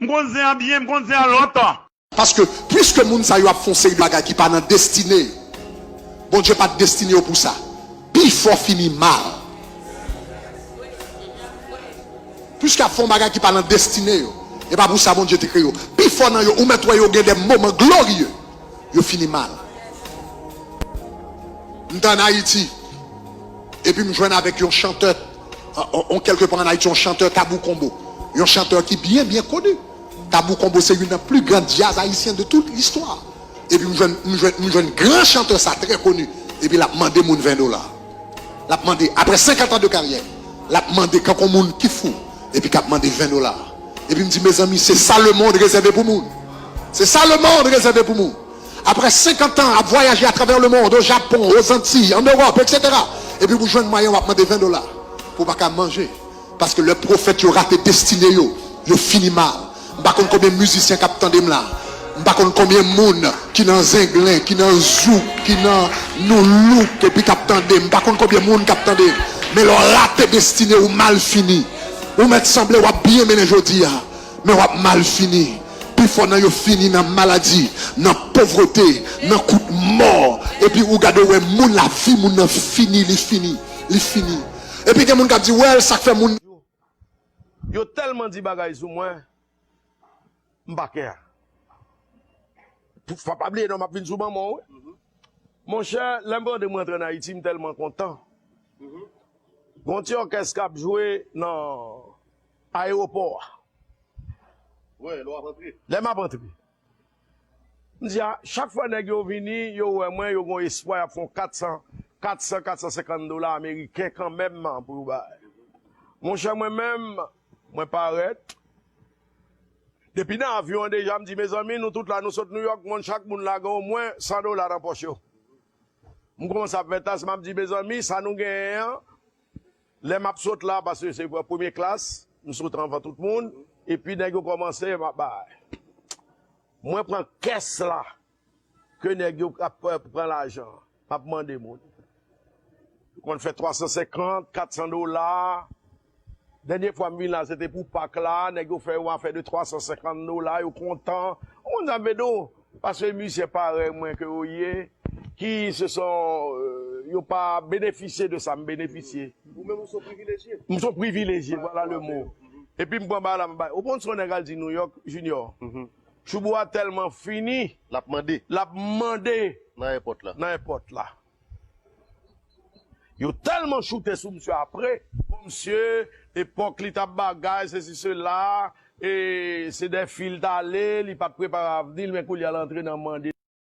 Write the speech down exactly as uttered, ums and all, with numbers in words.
M konn zen an byen, m konn zen an lontan. Paske, piske moun sa yo ap fè yon seri de bagay ki pa nan destine yo, Bondye pa t destine yo pou sa. Pifò fini mal. Piske ap fè yon bagay ki pa nan destine yo, e pa pou sa Bondye te kreye yo. Pifò nan yo, ou mèt wè yo gen de moman glorye, yo fini mal. M t ann Ayiti, epi m jwenn avèk yon chantè, on, on, kèlke pa ann Ayiti, yon chantè Tabou Konbo. Yon chantè ki byen, byen koni. Tabou Konbo se youn nan pli gran djaz ayisyen de tout listwa. Epi m jwenn, m jwenn, m jwenn gran chantè sa trè koni. Epi l ap mande moun ven dola. L ap mande, apre senkant an de karyè, l ap mande kankou moun ki fou. Epi k ap mande ven dola. Epi m di, mezanmi, se sa lemonn rezève pou moun. Se sa lemonn rezève pou moun. Apre senkant an ap vwayaje atravè lemonn, o Japon, o Zantiy, an Ewòp, etsetera. Epi pou jwenn mwayen w ap mande ven dola pou w pa ka manje. Paske lè pwofèt yo rate destine yo, yo fini mal. M pa konn konbyen mizisyen k ap tande m la. M pa konn konbyen moun ki nan zenglen, ki nan zouk, ki nan noulouk, epi k ap tande m. M pa konn konbyen moun k ap tande m. Men lè w rate destine, ou mal fini. Ou mèt sanble w ap byen mennen jodi a, men w ap mal fini. Pifò nan yo fini nan maladi, nan povrete, nan kout mò. Epi ou gade, ou wè moun, lavi moun nan fini, li fini, li fini. Epi gen moun k ap di, wè l, sa k fè moun. Yo tèlman di bagay sou mwen, m pa kè. Pou, fò pa bliye non, m ap vin sou manman w, wi. Monchè, lè m rantre, m rantre ann Ayiti, m tèlman kontan. Gon ti òkès k ap jwe nan ayewopò a. Wi, lè w ap antre. Lè m ap antre. M di a, chak fwa nèg yo vini, yo wè mwen, yo gon espwa, y ap fè yon kat san, kat san, kat san senkant dola ameriken kanmenm pou yo bay. Monchè, mwen menm, mwen parèt. Depi nan avyon an deja, m di, mezanmi, nou tout la, nou sot Nouyòk, moun, chak moun la gen omwen san dola nan pòch yo. M kòmanse ap fè tas, m ap di, mezanmi, sa nou genyen an, lè m ap sot la, paske se premye klas, m sot anvan tout moun, epi nèg yo kòmanse, m ap bay. Mwen pran kès la, ke nèg yo ap, eh, pran lajan, m ap mande moun. Yo konn fè twa san senkant, kat san dola. Dènye fwa m vin la, se te pou Pak la, nèg yo fè yon afè de twa san senkant dola, yo kontan. Ou konn sa m vle di w? Paske mizisyen parèy mwen ke yo ye, ki se son, euh, yo pa benefisye de sa m benefisye. Ou menm ou se yon privilejye. M se yon privilejye, vwala le mo. Epi m pran bagay la, m bay. Ou konn sa yon nèg al di Nouyòk, Junior? Choubou a tèlman fini. L ap mande. L ap mande. Nan èpòt la. Nan èpòt la. Yo tèlman choute sou misye apre. Bon, misye, epòk li t ap bagay, sesi, sela, e se de fi l t ale, li pa t prepare avni l, men koulye a l antre nan mande.